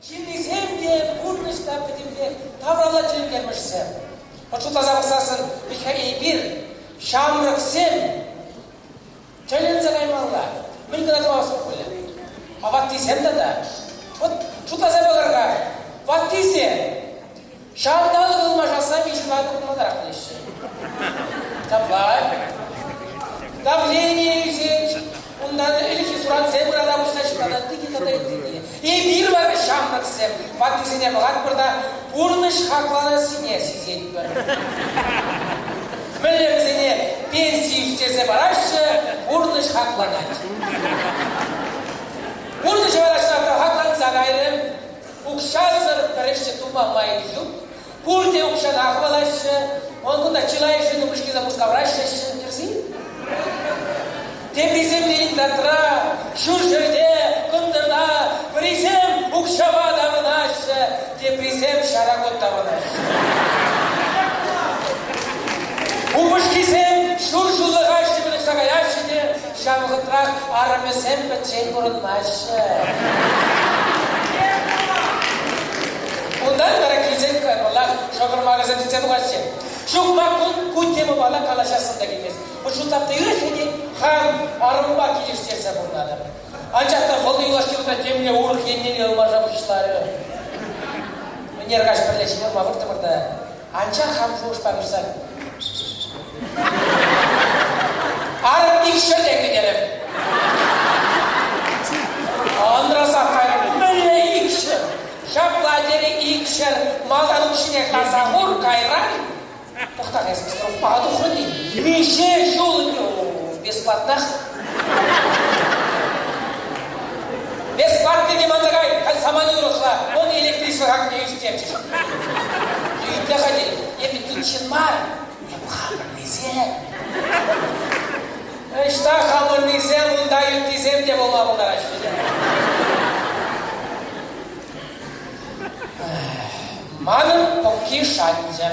Ҫыннисем те пурнӑҫ та пӗтӗмпех тавралла тӗлӗнтермӗшсем. Вӑт шутласа пӑхсассӑн вӗт-ха эпир, ҫамрӑксем, тӗлӗнсе каймалла. Мӗн кӑна тӑвас пулӗ? А ваттисем тата? Вӑт шутласа пӑхӑр-ха, ваттисем ҫанталӑк ылмашасса виҫ курмалтарах пӗлеҫҫӗ. Ҫапла. Давление ӳсет, унтан ӗлӗкхи сурансем ырана пуҫса ҫырлана тытти тата ытти. Эпир вара ҫамрӑксем ваттисене пӑхатпӑр та пурнӑҫ хакланассине сисетпӗр. Мӗнле вӗсене пенси ӳстерсе параҫҫӗ, пурнӑҫ хакланать. Пурнӑҫ вара ҫав хакланса кайрӗ. Укҫасӑр пӗр ӗҫ те тума май ҫук. Пурте укҫана хӑвалаҫҫӗ. Вӑл кунта чылайӑшӗн упӑшки Мускавра ӗҫлеҫҫӗ. Тӗрӗс-и? Теприсем Ленинградра, Ҫурҫӗрте, Кӑнтӑрта, пӗрисем укҫапа таврӑнаҫҫӗ, теприсем ҫара кут таврӑнаҫҫӗ. Упӑшкисем ҫур ҫуллӑха ӗҫлеме тухса каяҫҫӗ те ҫав вӑхӑтрах арӑмӗсем пӗччен пурӑнмаҫҫӗ. Унтан вара килсен каялла шӑкӑр-макӑрсем сиксе тухаҫҫӗ. Ҫук мар кун ку темӑпала калаҫассӑм та килмест. Шутлап та ырӑ ӗнтӗ, хам арӑмпа килӗштерсе пурӑнатӑп. Анчах та вӑл юлашки вӑхӑтра темле урӑх еннелле ылмаша пуҫларӗ. Ӗнер каҫ пӗрле ҫывӑрма выртрӑмӑр та, анчах хам шухӑшпа пырса Арӑм ик ҫӗртен кӗтерӗм. Анрасах кайрӑм. Мӗнле икҫӗр? Ҫапла терӗ икҫӗр. Малтан укҫине каса хур, кайран Тӑхтар, эс строфпа тухрӑн-и? Миҫе ҫул ӗнтӗ бесплатнах? Бесплатный те манса кай, халь самани урӑхла, вӑл электричество хакне ӳстерчӗҫ. Итле-ха, эпӗ ют ҫын мар, эп хамӑрнисем. Ӑҫта хамӑрнисем, унта юттисем те пулма пултараҫҫӗ. Манӑн пӑкки шанчӗ.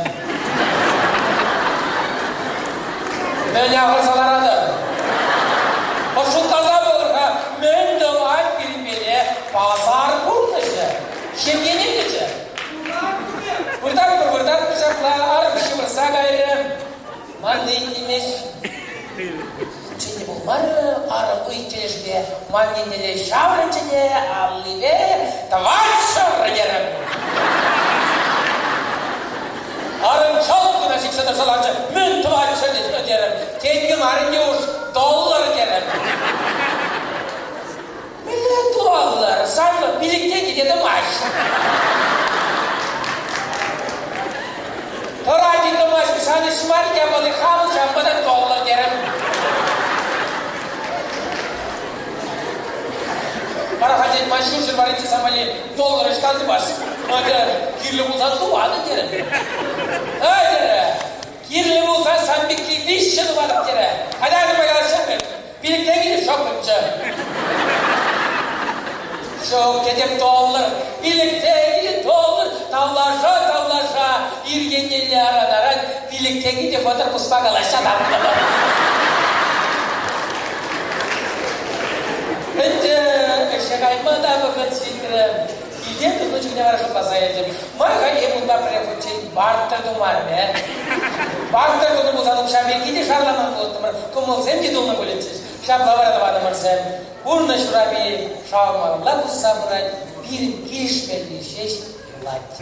Мӗн ахӑрса ларатӑр? Шутласа пӑхӑр-ха, мӗн тӑвать пирӗнпеле пасар пурнӑҫӗ? Ҫемьене кӗчӗ. Выртатпӑр, выртатпӑр ҫапла, арӑм ҫывӑрса кайрӗ. Ман итлемест. Унччен те пулмарӗ, арӑм ыйт тӗлӗшпе ман еннелле ҫаврӑнчӗ те аллипе тӑватҫӑр терӗм. Арӑм чалт кӑна сиксе тӑрса ларчӗ. Мӗн тӑватҫӑр терӗм. Тенкӗ мар ӗнтӗ уж, доллар терӗм. Мӗнле доллар? Санлӑ пилӗк тенкӗ те тӑмасть. Тӑрать-и тӑмасть, сан ӗҫ мар япали, хамӑн ҫавӑнпа та доллар терӗм. Вара хатен ман ҫурҫӗр варринчи самолет доллар ӑҫтан тупас? Терӗм, кирлӗ пулсан тупатӑн терӗм. Ай терӗ, кирлӗ пулсан сан пекки виҫҫӗ тупатӑп терӗ. Атя нумай калаҫҫӗ Пилӗктен киле шӑпӑнчӗ. Ҫук, тетӗп доллар, пилӗктен киле доллар, тавлаша-тавлаша ир еннелле аран-аран пилӗктен киле 30 пуспа калаҫса таврӑнтӑмӑр. Ӗнтӗ ӗҫе кайма та вӑхӑт ҫитрӗ. Килте тухнӑ чухне вара шутласа илтӗм. Мар-ха эп унпа пӗрех хутчен бартер тумарӑм, э? Бартер тунӑ пулсан укҫа пирки те шарламан пулӑттӑмӑр, кӑмӑлсем те тулнӑ пулӗччӗҫ. Ҫапла вара тӑванӑмӑрсем, пурнӑҫ урапи шав малалла кусса пырать, пирӗн килӗшмелли ҫеҫ юлать.